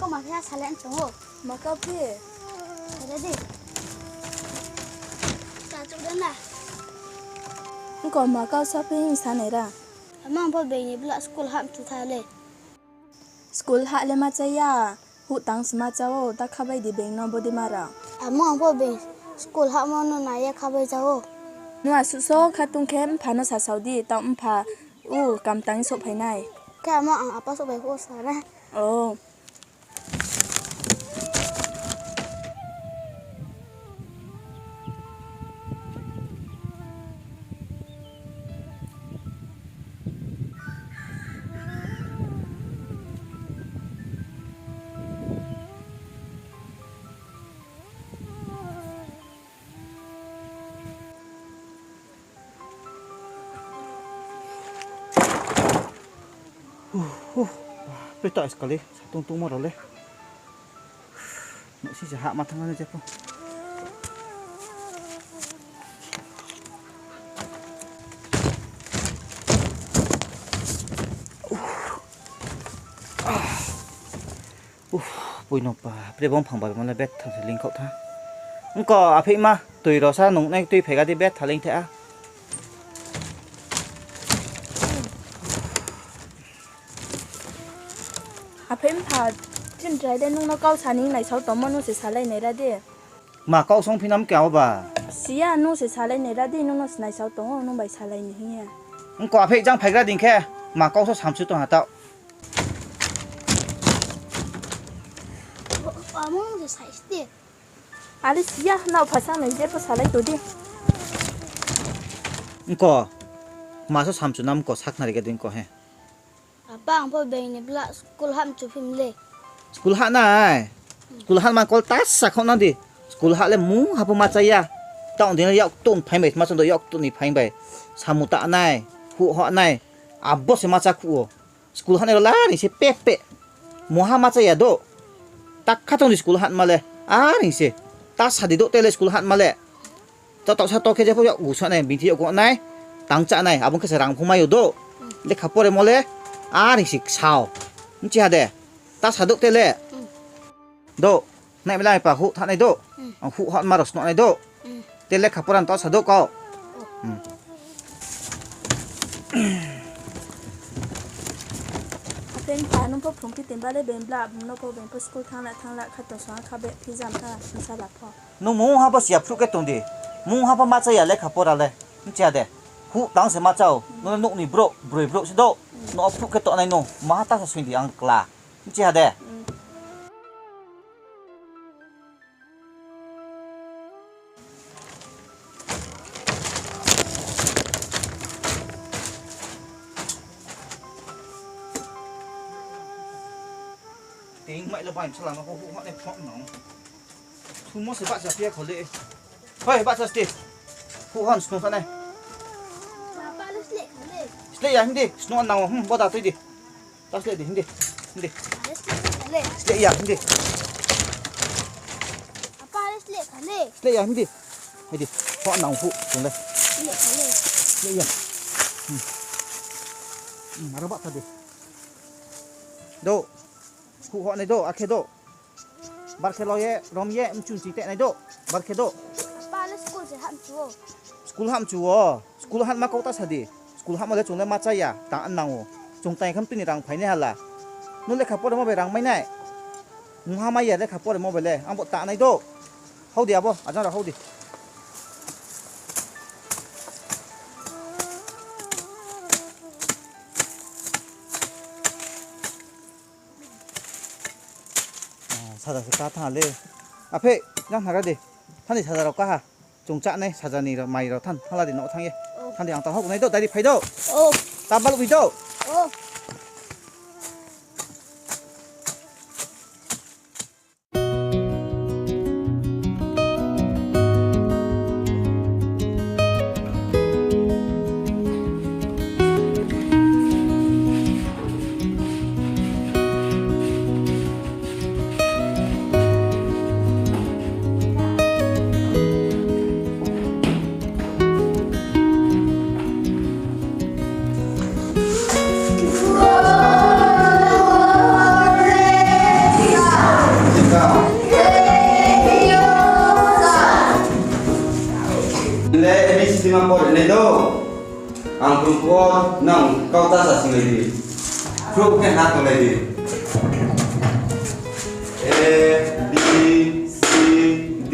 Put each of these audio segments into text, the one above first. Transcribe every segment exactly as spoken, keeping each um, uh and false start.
Ko ma khe salai tong ou. Ma kau phi? Ada di. Sa chu da na. Ongko ma kau sa phi hing sa nai ra. Amang pho being ni bla school ham chu tha le. School ha le ma cha ya. Huh tang se ma cha ou, ta kha bai di being no bodi ma ra. Amang pho being school ha mo no na ya kha bai cha ou. Nung asuh so kha tong khe mpha no sasao di, tao mpha u kam tang souhphai nai. Khe amo ang apa souhphai pho sa na. Oh. Huh, huh. Pe ta iskali, satung tungmo rao le. Nouhsi se hahma thanng nai je pho. Uf, poino pa, pre bong phang bai mo le betha se lingkhaoh tha. Ongko apheihma, tui rao sa nung nai tui phaiga di betha lingthe a. Apheih mpha, chini chrai le nung no kau sa ni naisao tongmo nung se salai nai ra di. Ma kau song phi nam khe abo ba? Siya, nung se salai nai ra di, nung no se naisao tong ou, nung bai salai ni hing ye. Ongko apheih jang phaigra ding khe, ma kau so samsu tong ha taoh. Amo se sai ste. Ale siya, nao phasang nai je pho salai to di. Ongko, ma so samsu nam ko sakhnari khe ding ko he. Apa, ang pho being ni bla school ham chu phim le. School ha nai. School ha ma kol ta sa khaoh na di. School ha le mungha pho ma cha ya. Taoh dei no yak tun phaing bai, ma chong do yak tun ni phaing bai. Samu ta nai, huh hoh nai. Abo se ma cha khu ou. School ha nai rao laring se pepe. Mungha ma cha ya do. Ta kha tong di school ha ma le. Aring se. Ta sa di do te le school ha ma le. Taoh taoh sa to khe je pho yak gusa nai, bini thi yak gu nai, tang cha nai, abo khe se rang phu mai yo do. Lekha pore mo le, aring se sao. Bchi ha de, ta sa do te le. Do, nai mla pa huh tha nai do. Ang huh hot ma rao sno nai do. Te lekha pora ta sa do kau. Apheng pha nung pho phrung khe tin ba le being bla, bung no pho being pho school thanng la, thanng la, kha tong song kha be phi jam tha, sung sa la pho. Nung mungha pho siya phruh khe tong di. Mungha pho ma cha ya lekha pora le. Bchi ha de. Huh tang se ma cha ou. Nung le nouh ni brouh, broi brouh se do. Nouh phruh khe tongnai nung. Maha ta sa soing di ang kla. Bchi ha de. Ting mai le bai msala no ko huh hot nai phot no. Sumo se bahcha phi ya kho le. Hoi, bahcha ste. Huh hon snu sa nai. Sleh ya hing di, snu nang o, hmm, boda tui di. Ta sleh di, hing di, hing di. Sleh ya hing di. Sleh ya hing di. Hai di, huh nang huh, snu le. Sleh ya. Hmm. Hmm, aro bahcha di. Do. Huh hot nai do, akhe do. Bar khe lo ye, rom ye, mchun chi te nai do. Bar khe do. Apa le school se ham chu ou. School ham chu ou. School ham ma kau ta sa di. School ham le chung le ma cha ya, tang nang ou. Chung tang khe mtui ni rang phai nai hala. Nung lekha pore mo bai rang mai nai. Mungha mai ya lekha pore mo bai le, ang bo ta nai do. Hau di abo, ajang rao hau di. Ah, saja se ka tha le. Aphe, jang thanng ra di. Thanng di saja rao ka ha. Chung chá nai saja ni rao, mai rao thanng, thanng la di no thanng ye. Thanng di ang ta hok nai do, dari phai do. Ta baluh bi do. Nang pore nai do. Ang tong phuh wo nang kau ta sa singlai di. Phruh khe na tonglai di. A, B, C, D.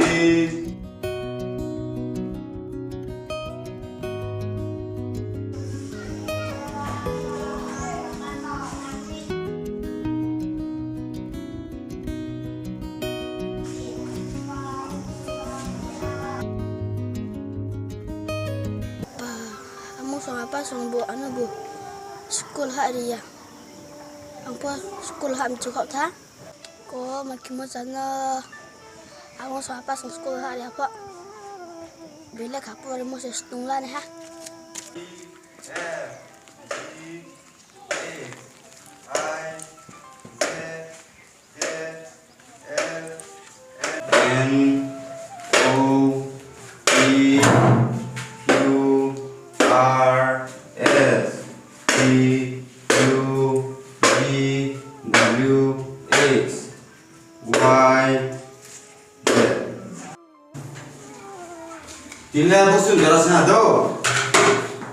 Amo song apa song bo ano bo school hah ri ya. Ang pho school hah mchu khaoh tha. Ko ma khe mo chana. Amo song apa song school hah ri ya pho. Bile kha pore mo se stung la nai ha. N O P Q R S T U V W X Y Z. Tini le bo sung jora sna do.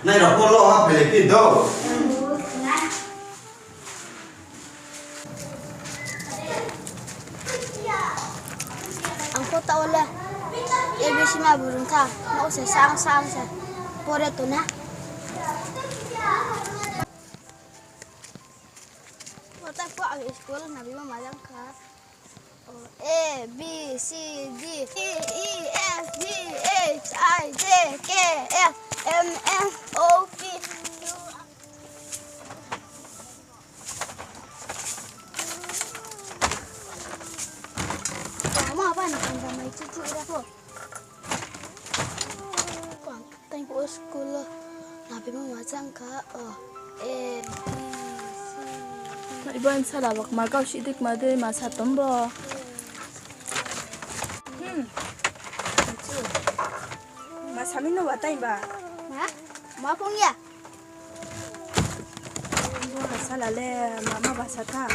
Nai rao pho lo ha phele phi do. Ang pho taoh le A B C ma burung tha. Mo se sang sang se. Pore to na. Mo ta pho ang school na bi ma majang kha. A, B, C, D, E, E, F, G, H, I, J, K, L, M, N, O, P, Q, R. Mama, apa ni kan damai cucu ira ko? Tang ko school lo. Nabi mo ma chang kha, o, A, B, C, D. Ibo ang sala bak ma kau si dik ma dei ma sa tom bo. Hmm. Ma sami no batai ba. Ma? Ma pung ya? Ibo ang sala le mama basa tha.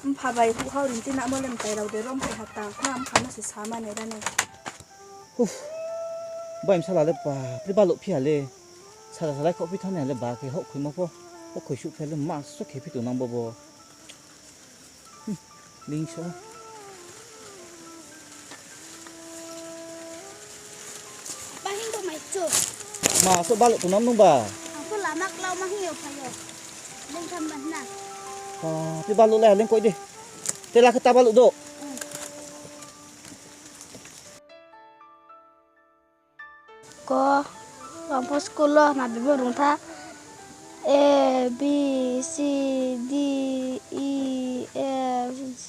Mpha bai huhhao rinti na mo le mtai rao de rom pai hata. Kha mpha no se sama nai ra nai. Uf, bai msala le pa, pri baluh phi ha le. Sala salai khoh phi thani ha le ba khe hohkhoi mo pho. Hohkhoi suh phi ha le ma so khe phi tongnang bo bo. Hmm, ling so. Bahing ko mai chu. Ma so baluh tongnang nung ba. Ang pho lama klau ma hing yo phayo. Ling tham ban na. Pa, pri baluh le ha ling koi di. Tela khe ta baluh do. Hmm. Ko, ang pho school lo na bebo rung tha. A, B, C, D, E, F, G,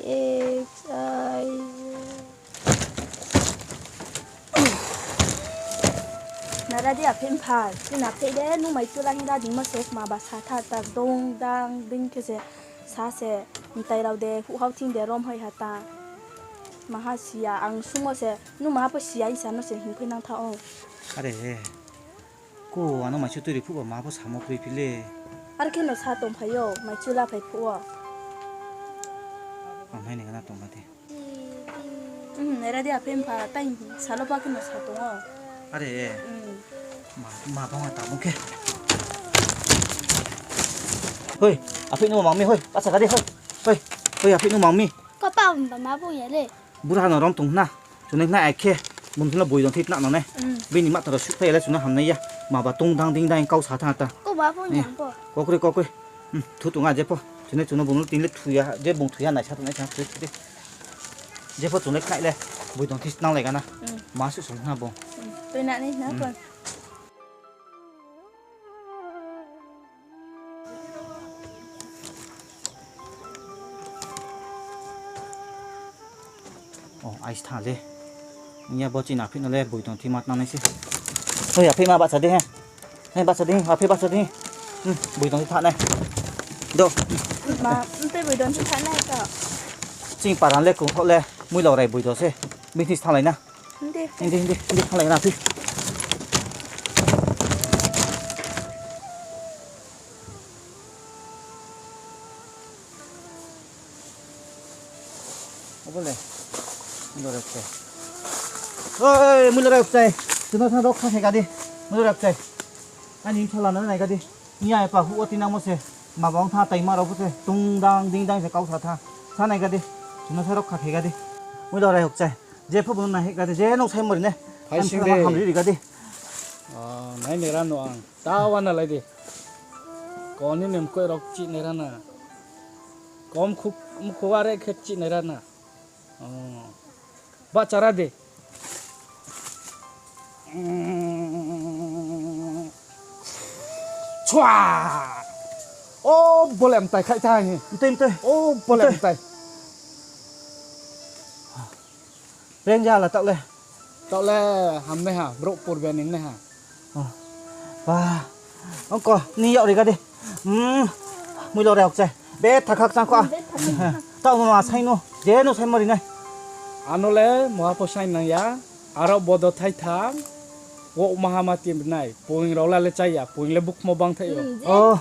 H, I, J. Nara di aphe mphai, chini aphe de, nung mai chula hing ra dingmo se ma ba sa tha ta dong dang ding khe se. Sa se, mtai rao de, huhhao thing de, rom hai ha ta. Maha siya, ang sungmo se, nung maha pho siya, isa no se hing phai nang tha o. Are, ko ano maichu tui ri phuh ba maha pho samo kroi phi le. Are khe no sa tong phai o, maichu la phai phuh o. Ang nai ni gana tong ba de. Hmm, era di aphe mpha, tai salo pa khe no sa tong o. Are. Hmm. Ma, ma bang ta mung khe. Hoi, aphe no mang mi, hoi, pasa ka di, hoi. Hoi, hoi, aphe no mang mi. Ko pa ba ma bung ya le. Bura no rom tong na. Chunai na ai khe. Bung thila boi dong thit na no ne. Hmm. Bini ma tara suk thai le chuna ham nai ya. Ma ba tong dang ding dang kau sa tha ta. Ko ba bung ya bo. Kokre, kokre. Hmm, thu tong a je pho. Chunai chuna bung tin le thu ya, je bung thu ya nai sa tong nai sa thu thu. Jepho chung le khnai le, boi dong this nang lai gana. Hmm. Ma suh song na bo. Hmm. Tui na ni na kon. O, ais tha le. Nya bo chini aphi no le boi dong thi mat nang nai se. Hoi, aphi ma bahcha di he. Hei, bahcha di, aphi bahcha di. Hmm, boi dong thi tha nai. Do. Ma, mtei boi dong thi tha nai ka. Chini paran le kung tho le, mui laurai boi do se. Bini this thanglai na. Hindi. Hindi, hindi, hindi, thanglai na, aphi. Obo le. Mui laurai chai. Oi, mui laurai chai. Chuna thang rok kha khe ka di. Muilorai Akchai. Aini bsala no nai ga di. Ni ai pa huh wo tinangmo se. Ma bang tha taima rao pho se. Tung dang, ding dang se kau sa tha. Sa nai ga di. Chino sa rao kha khe ga di. Muilorai Akchai. Je pho bo no nai ga di. Je no sai mori ne. Phai sing de. Hamri ri ga di. Ah, nai nai ra no ang. Ta wa na lai di. Koni nem koi rok chi nai ra na. Kom khuk, mukhu wa re khe chi nai ra na. Oh. Ba chara de. Chua! O, bolem tai khai tai. Mtoi, mtoi. O, bolem tai. Reng ja la taoh le. Taoh le ham nai ha, brouh purbe ning nai ha. Oh. Ba. Ongko, ni yak ri ga di. Hmm. Muilorai Akchai. Be thakhak chang kho a. Taoh ma sai no. Je no sai mori nai. Ano le moha pho sai nang ya. Aro bodo thai tham. Wo maha ma tim nai. Poing rao la le chai ya. Poing le bukmo bang thai yo. Oh.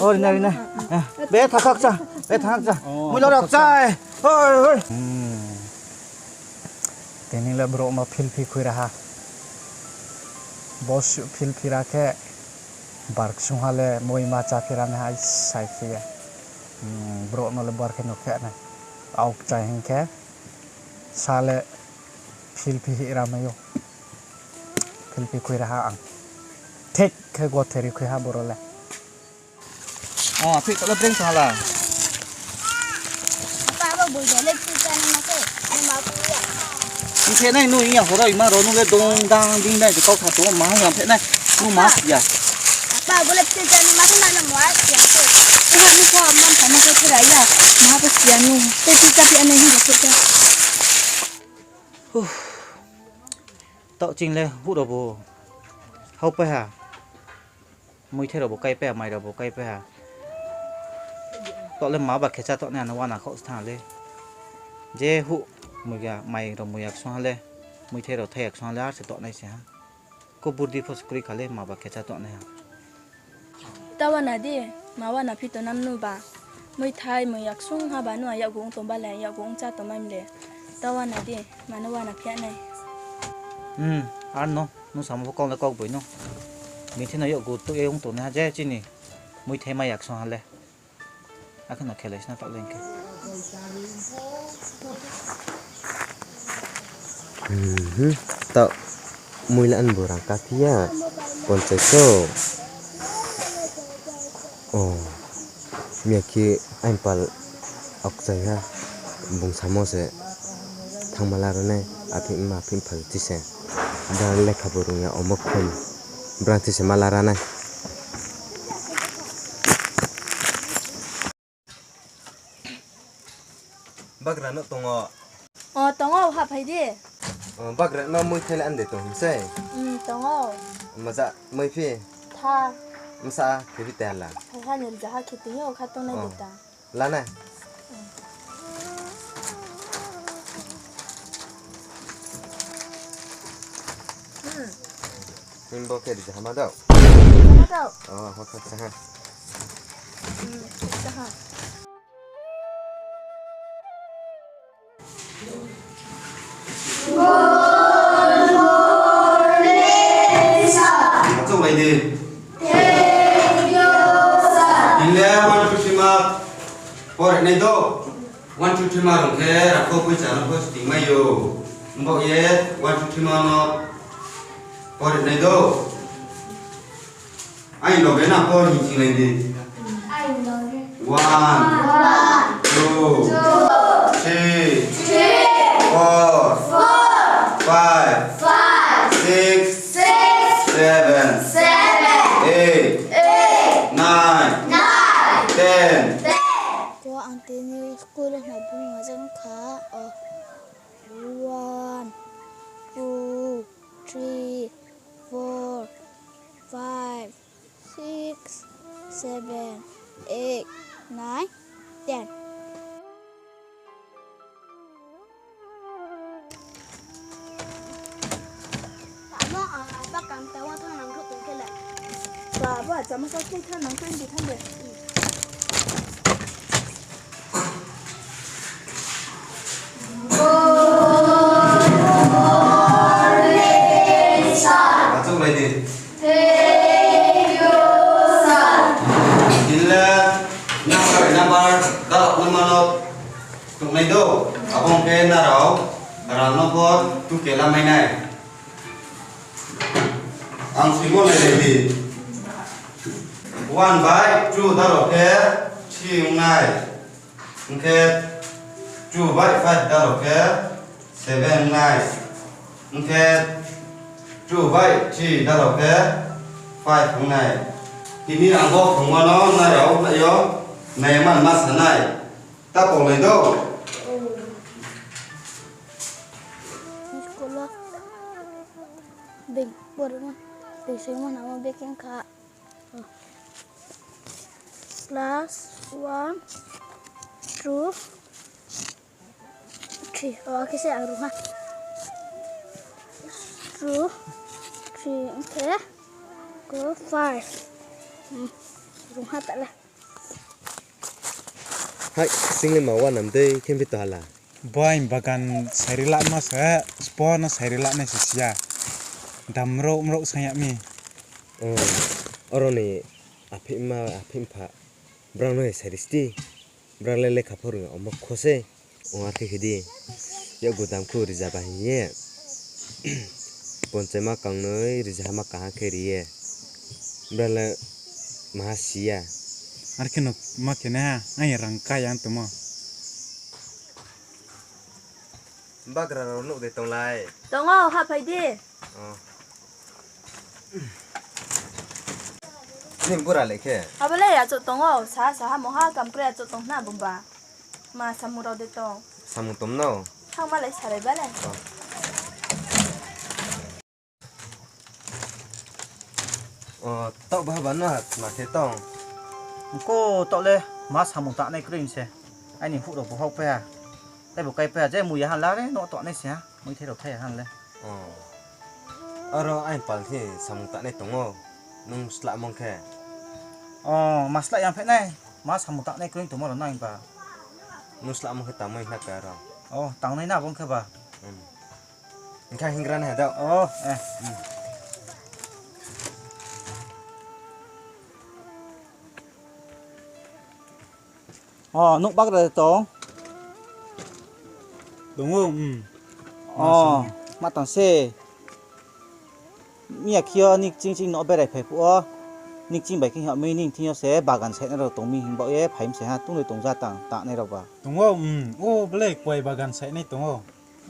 Oh, ri nai, ri nai. Eh, be thakhak cha. Be thakhak cha. Oh, Muilorai Akchai. Hoi, hoi. Hmm. Tini le brouh no philphi khui ra ha. Bo su philphi ra khe bar ksung ha le moi ma chá phi ra nai ha sai khe ye. Hmm, brouh no le bar khe no khe nai. Aokchai hing khe sa le philphi hih ra mai ou. Philphi khui ra ha ang. Thik khe gotheri khui ha boro le. Oh, thik tole breng tong hala. Apa, abo boi jale thik jani ma khe, ni ma khe ya. Ni khe nai nu iya horo ima ro nu le dong dang ding nai kau kha tong ma yang phe nai. Nu ma ya. Apa, abo le thik jani ma khe ma na mo ya khe. Ina ni ko amam sama ko thera ya. Ma ko sia nu. Te thik jani ane hi ko thik jani. Huh. Taoh ching le huh ro bo. Hau pai ha. Muithai rao bo kaipai ha, mai rao bo kaipai ha. Taoh le ma ba khe chá tong nai, ano wana khouh se thanng le. Je huh muiya, mai rao muiya ksung ha le, muithai rao thaiya ksung ha le, ar se tong nai se ha. Ko burdi pho se kroi kha le, ma ba khe chá tong nai ha. Ta wana di, ma wana phi tong nam nu ba. Muithai, muiya ksung ha ba nu a yakgu ong tong ba le, yakgu ong chá tong mai mle. Ta wana di, ma no wana phi nai. Hmm, ar no, nu samo pho kau le kau boi no. Bini thing no yakgu tuh ye ong tong nai ha je chini. Muithai mai yaksung ha le. Akhe no khelai sna taoh le hing khe. Mhm. Taoh mui le ani bo rang kaphi ya. Ponchai so. O. Miya khe aini pal aokchai ha. Bung samo se thanngma la ra nai. Aphi ma aphi phal ti se. Brang lekha bo rung ya omo khun. Brang ti se ma la ra nai. Bagra no tong o. O, tong o, hah phai di. O, bagra no mui thai le ande tong him se. Hmm, tong o. Maja mui phi. Tha. Msa khe bi tela. Phai ha ni jaha khe tong yo, kha tong nai di ta. La nai. Hmm. Him bo khe di jaha ma dao. Jaha ma dao. O, ho kha sa ha. Hmm, sa ha. Achouh lai di. Thank you, sir. Tini le one, two, three ma pore nai do. One, two, three ma rung khe rakho poicha no pho sting mai ou. Mbao ye one, two, three ma no pore nai do. Aini loge na pho hing sing lai di. One, two, three, four, five, six, seven, eight, nine, ten. Bo ang tini school na bung majang kha o. One, two, three, four, five, six, seven, eight, nine, ten. Tamo ang apa kam tawa thang nang kho tong khe le. Ba, ba, chama sa khe thang nang kho, indi thang de. Achouh lai di. Tongnai do, abo ong khe nrao rang no pho tu kela mai nai. Ang simo nai nai di. One by two daro khe three ong nai. Ong khe two by five daro khe seven ong nai. Ong khe two by three daro khe five ong nai. Tini ang bo phungma no nrao nai yo nai man ma sa nai. Ta paulai do. School o beng borok no twi soimo namo bag wngkha. Class one, two, three. O, khe se ang rung ha. Two, three, ong khe ko five. Hmm, rung ha ta le. Hai, sing le ma uanam dei khe phi to hala. Bo aini bagan sairi lamo se, spo no sairi lanai se sia. Dam mrouh mrouh sang ya mi. O, oro ni aphima, aphima pha. Brao no hai sairi sti. Brao le lekha pho rung ya, omo kho se. Ong ar khe khe di. Yakgu dam khu rizaba hing ye. Ponchai ma kangnoi, rizaha ma kaha khe ri ye. Brao le maha si ya. Ar khe no ma khe nai ha, ang ya rang ka ya tongmo. Bagra rao nuh de tonglai? Tong o, ha phai di. O. Nini bura le khe? Abo le achouh tong o, saha saha moha kam kroi achouh tong hna bumba. Ma samung rao de tong? Samung tong no? Thang ma lai sarai ba le. O. O, taoh ba haba no ha, ma khe tong. Ko taoh le ma samung tangnai kroi se. Aini huh rao bo hao pai ha. Tei bo kai pai ha, je mui ya han la re, no tongnai se ha. Mui thai rao thai ya han le. O. Aro aini pal khe samung tangnai tong o. Nung slamong khe. O, ma sla yang phe nai. Ma samung tangnai kroi tongmo rao nai ba. Nung slamong khe tangmai hna ka aro. O, tangnai na bong khe ba. Hmm. Engkha hingra nai ha dao. O, eh. Hmm. O, nuh bagra de tong? Tong o, hmm. O, ma tang se. Miya khe yo ni kching ching no berai phai phuh o. Ni kching bai khe hing mi ni thing yo se bagan sainai rao tong mi hing baoh ye phai mi se ha, tong le tong ja tang, tangnai rao ba. Tong o, hmm. O, belai koi bagan sainai tong o.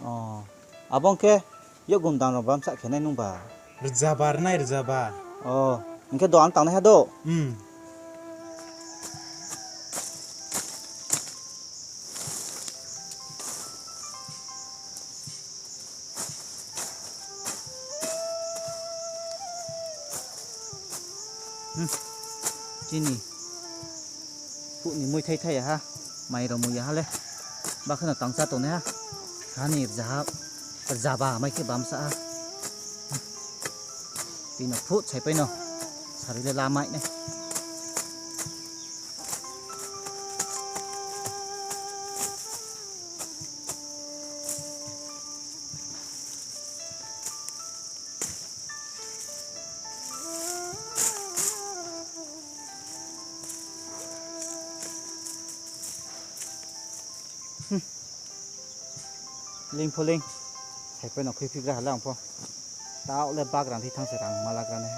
O, abo ong khe, yakgu dam rao ba bsa khe nai nung ba? Rzaba, rnai rzaba. O, hing khe do ang tangnai ha do? Hmm. Hmm. Chini. Huh ni mui thai thai ya ha. Mai rao mui ya ha le. Bakhe no tangcha tongnai ha. Saha ni rzaha, rzaba mai khe bamsa ha. Tini phut saipai no. Sarui le lamai nai. Ling pho ling. Saipai no khuiphi gra hala ang pho. Taoh le bagra thi thanng se rang malagra nai.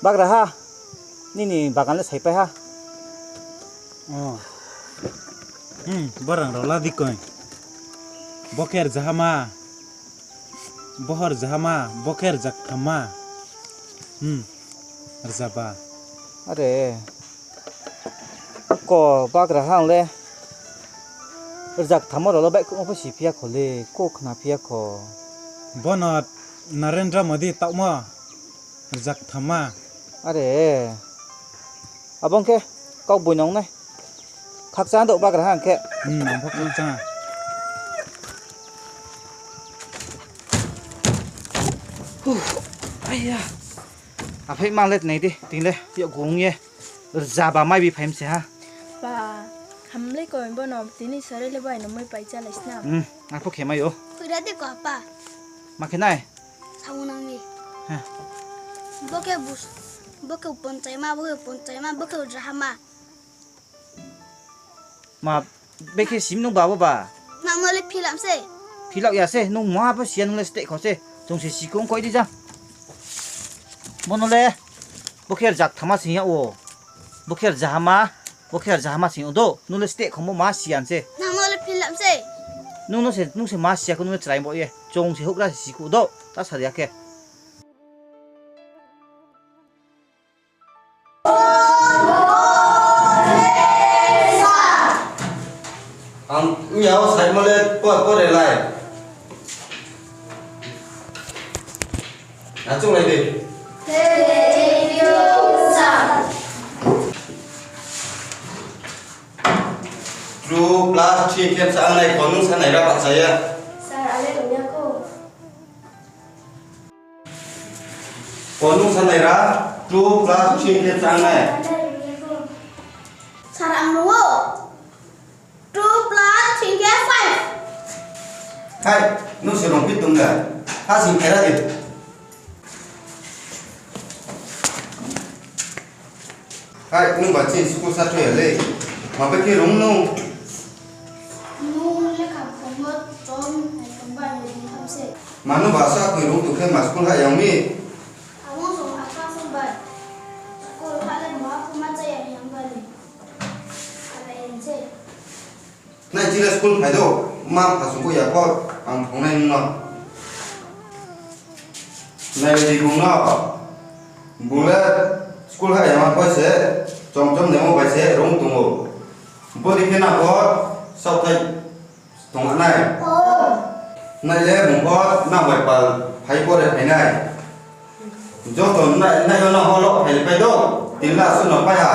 Bagraha, nini bagan le saipai ha. O. Hmm, borang rao la di koi. Bo khe rzahama. Bo ho rzahama, bo khe rzakthama. Hmm, rzaba. Are. Ko bagraha ang le. Rzakthamo rao le baihkhouhmo pho si phi ya kho le, ko khna phi ya kho. Bono Narendra Modi taohmo rzakthama. Are, abo ong khe kaugboino ong nai. Khakchang dou bagraha ang khe. Hmm, ang pho khakchang. Huh, aiya. Aphai mang le nai di, tini le yakgu ong ye. Rzaba mai bi phai mi se ha. Pa, hamlai koi bono tini sari le bai no mai pai chalai sna. Hmm, ang pho khe mai o. Khuira de ko apa. Ma khe nai? Samung nang ni. Bo khe bus-, bo khe ponchaima, bo khe ponchaima, bo khe jahama. Ma, bekhe sim nung ba bo ba? Nang no le philap se. Philap ya se, nung maha pho siya, nung le steh kho se. Chung se sikong koi di ja. Bo no le, bo khe rjak thama sing ya wo. Bo khe rjahama, bo khe rjahama sing do. Nung le steh kho mo ma siya se. Nang no le philap se. Nung no se, nung se ma siya kho, nung le chrai bo ye. Chung se houhgra se sikhu do. Ta sari ya khe. Ang miya wo saimo le po, pore lai. Achung lai di. Two plus thring khe sa ang nai, ko nung sa nai ra bahcha ya. Sir, ale rung ya kho. Ko nung sa nai ra, two plus three khe sa ang nai. Sir, ang rung ou. Two plus three khe five. Hai, nung se rung phi tong da. Ha sing khe ra di. Hai, nung ba chini school sa thui ya le. Ma bai khe rung nung. Nung lekha phungmo chom hai tong ba ni rung tham se. Ma nung ba sa khe rung tong khe ma school ha yang mi. Amo song apa song ba. School ha le ma apa ma cha ya yang ba ni. Ala yang se. Nai chila school phai do, ma pha sungkho ya pho, ang thongnai nung no. Nai di bung no, bung le school ha ya ma bai se, chom chom naimo bai se rung tong ou. Bo di khe na pho, saothai tong nai. Nai le bung pho, na bai pal, phai pore phai nai. Joto nai, nai yo na holo phai le phai do, tin la su no phai ha.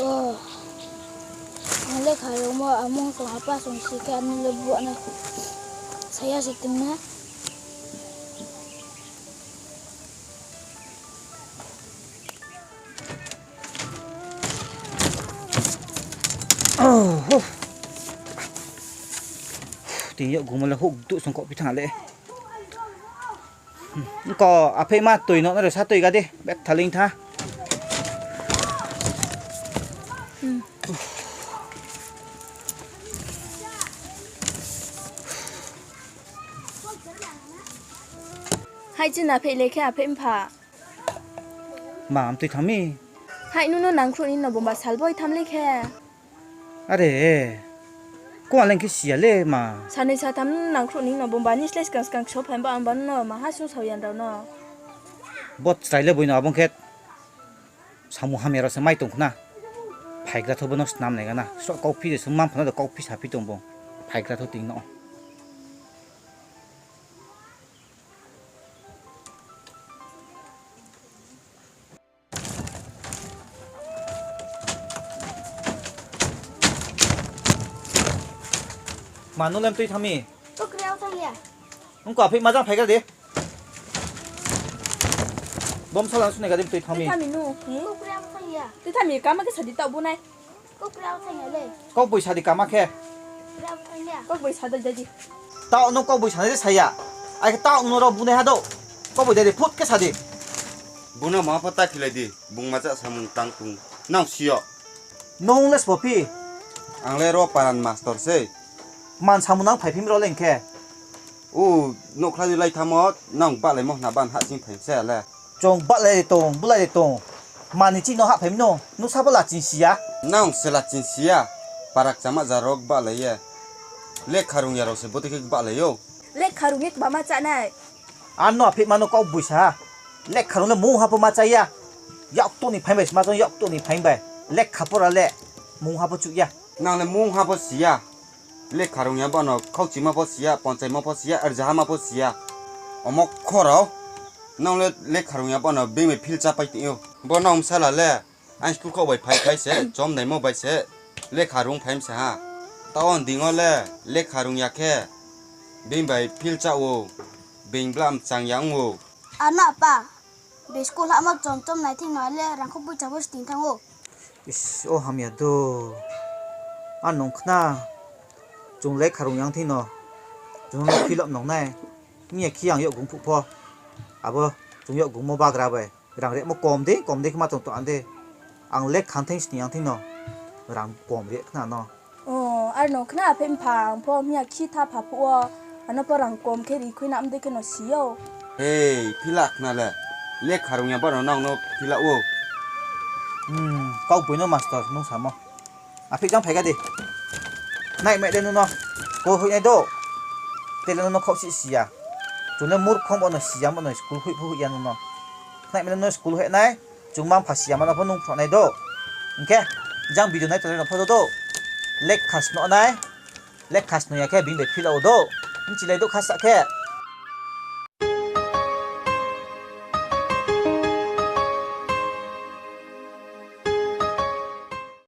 Oh. Ang lekha rungmo amung song apa song si khe ani le buah nai. Saya si tong na. Oh, oh. Tini yag gungma le houh duh song kok pi thang le. Ko apheihma tui no nare sa tui ga di, betha ling tha. Hai chini apheih le khe apheih mpha. Ma, mtui thang mi. Hai nung no nangkhruh ni no bung ba sal boi tham le khe. Are, kung aleng khe si ya le ma. Sanoi satham nangkhruh ni no bung ba ni slái skang skang kso phai ba ang ba no ma ha sung sao yan rao no. Bo chrai le boi no abong khe. Samung hamya rao se mai tong khna. Phaigra tho bo no snam nai gana. Sroh kauphi de sung mampha no de kauphi saphi tong bung. Phaigra tho ting no. Ma, nung le mtui thang mi? Kau kri ao thang ya. Ong ko apheihma jang phaigra di. Bom sala sunai ga di mtui thang mi. Tui thang mi nu. Hmm? Kau kri ao thang ya. Tui thang mi kama khe sa di taoh bu nai. Kau kri ao thang ya le. Kau boi sa di kama khe. Kau boi sa di, di. Taoh nung kau boi sa di sa ya. Ai khe taoh nung rao bu nai ha do. Kau boi di di phut khe sa di. Bu no ma pho ta khilai di. Bung ma cha samung tang tong. Nang si yo. Nung le sbo phi? Ang le ro paran master se. Man samung nang phai phim ro leng khe. U, nouhkhla di lai thamo, nang bahlaimo hna ban hahsing phai se le. Chung bahlai de tong, bulai de tong. Mani chih no hahphai mi no, nung sa bo laching si ya. Nang se laching si ya, parak chama ja rok bahlai ye. Lekha rung ya rao se bodei khe bahlai ou. Lekha rung ye kbama chá nai. Ano apheihma no kau boi sa ha. Lekha rung le mungha pho ma chá ya. Yakto ni phaing bai se ma chá, yakto ni phaing bai. Lekha pora le mungha pho chuh ya. Nang le mungha pho si ya. Lekha rung ya bo no khauchima pho si ya, ponchaima pho si ya, rjahama pho si ya. Omo khorao. Nang le lekha rung ya bo no bini bai phil chá pai tong ou. Bo nang bsala le. Ang school khaoh bai phai phai se, chom naimo bai se, lekha rung phai msa ha. Taoh ang ding o le, lekha rung ya khe, bini bai phil chá ou, bini bla mchang ya ong ou. Ano apa, bini school hahmo chom chom nai thing no le, rangkho poicha pho sting thanng ou. Is, o hamya do. Ar nung khna, chung lekha rung yang thing no, chung no fill up nung nai. Miya khe ang yakgung phuh pho, abo chung yakgungmo bagra bai rang rimo kom dei kom dei khe ma tong tong de. Ang lekha thing sni yang thing no, rang kom ri khna no. O, ar nung khna aphe mpha ang pho miya khe tha pha phuh wo, ano pho rang kom khe ri khui na mdei khe no si ou. Hei, fill up khna le. Lekha rung ya bano nang no fill up ou. Kaugboino master nung samo. Aphi jang phai ga di. Khnaimai le nung no school hoih nai do. Tei le nung no khaoh si si ya. Chung le murkhong bo no si ya, bo no school hoih pho hoih ya nung no. Khnaimai le nung no school hoih nai. Chung mma-mpha si ya ma no pho nung phnuh nai do. Hing khe jang video nai tongnai rao pho do do. Lekha sno nai. Lekha sno ya khe bini bai fill up ou do. Bchilai do khasa khe.